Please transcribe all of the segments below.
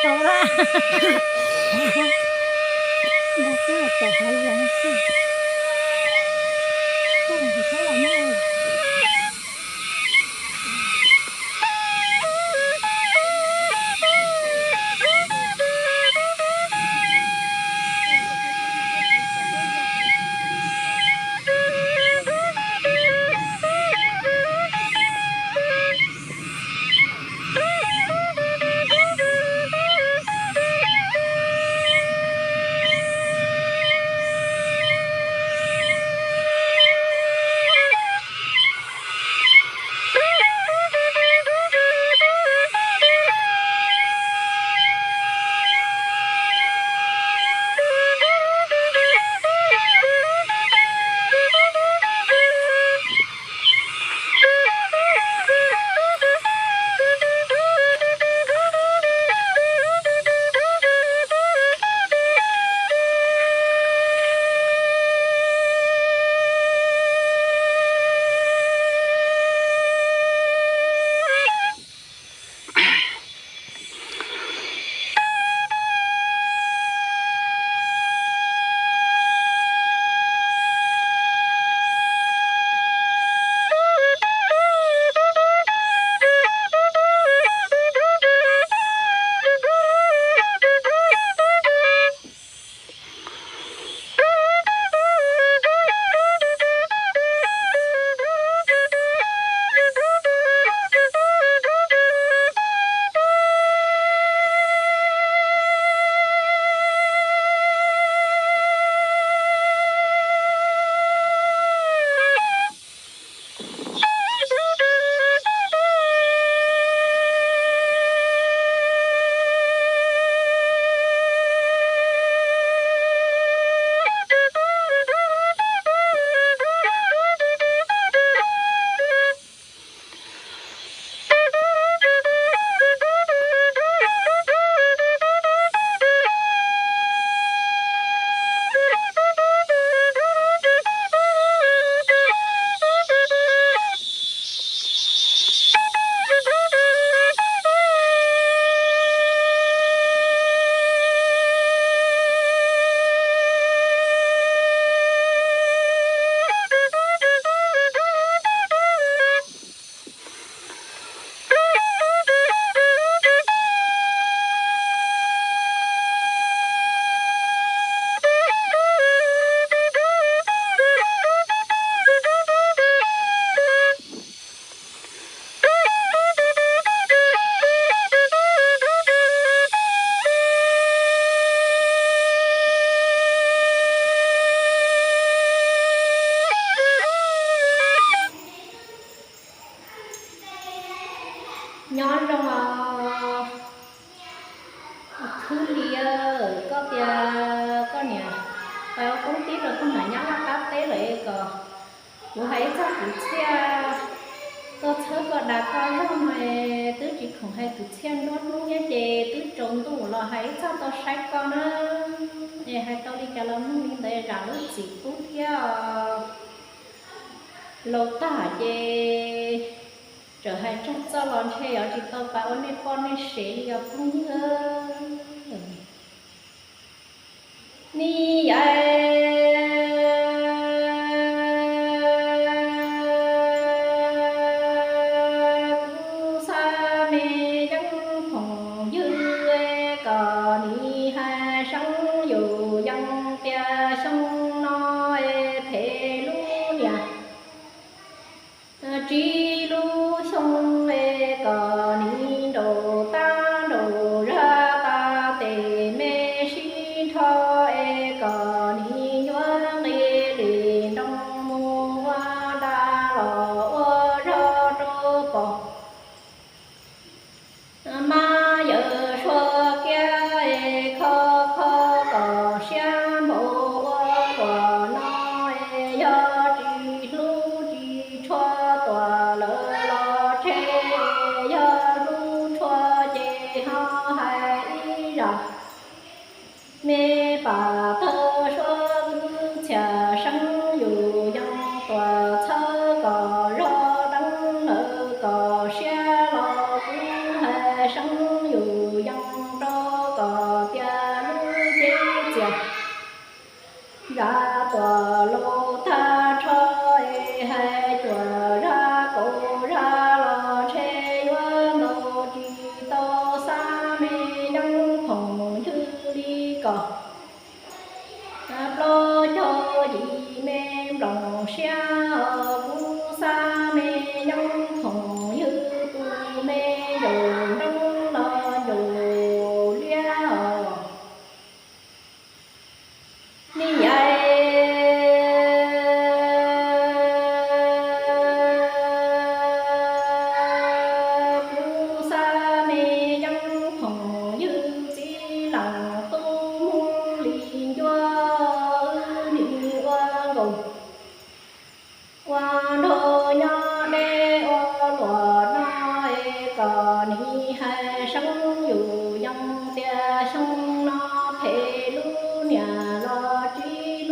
Tau lawm. Nrog xwb los tom hav zoov xwb. Koj mus tsis tau los na. Nyob zoo os khwb li, koj tias koj niam pais ua poob tib rau koj niam nyob laj qab teb lawm es kom kuv hais ib txog kwv txhiaj, koj txhawb koj dag koj zog no, twb tsis khoom hais kwv txhiaj nruab hnub thiab ces twb tsaus ntuj los hais ib txog tau saib koj na. Es hais tau li cas los mloog li ntawd zam lub txim pub thiab os. Laus tag ces txawm hais tsag txoj los ntshe yuav tsis tau pab ua nej poj nej sev li os phooj ywg. Ni yais kuv xav me yeeb phoom ywg, kom nim hais seeb yus yeej tias xyoo no phem lub niam, tsib lub xyoo es kom nim nraum tab nraum zag tas tes me sib nrho es kom nim nyuaj nqi li nroo mus ua dag los ua zog rau pom. Mas yawm suab kiab es kho kho kom siab npaum ua luam no es yog tsis hlub tsis tshua tuam lawm los tseg, yog hlub tshua ces ho hais ib zam. Me pam tawg suab kwv txhiaj seeb yus yeej tuam txhawb kom zog deev lawm kom siab los kuv hais seeb yus yeej rau zaj tuam lus tag nrho es hais cuam zaj kaum zaj los ntshe yuav ntau tsis tau xab me Yeeb phooj ywg li kom plaub caug yim me nplooj siab os. Kuv xab me Yeeb phooj ywg tus me ncaus nroo los ncaus liab os. Ni yais, kuv xab me Yeeb phooj ywg txiv laus tub Hmoob Lis Ncuab, wb nim ua nkaus ua nraug nyob deb ua luam no es kom nim hais seeb yus yoo tias xyoo no phem lub niam los tsis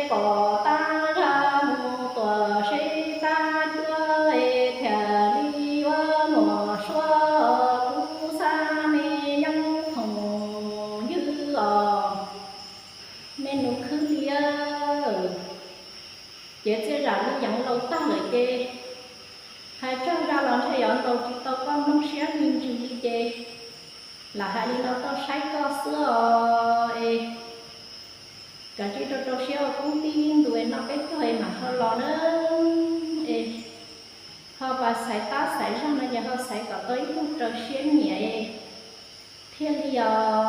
pom tab zaj mus tuam seb tab cuab es thiaj li ua muam suab kuv xab me yooj thoom ywg os. Me nus khwb liab, ces txiaj zam li yeev laus tag lawm ces hais tsawg zaj los ntshe yuav ntaus tsis tau koj mloog siab me ntsis li ces lam hais li no koj saib koj xwb os es. Kav tsij rau rau siab ua koob tib ntus es no peb caug es mam ho los na. Es ho pas xaiv tab xaiv zaj no ces ho xaiv kom tau ib tug raws siab nyiam es thiaj li os.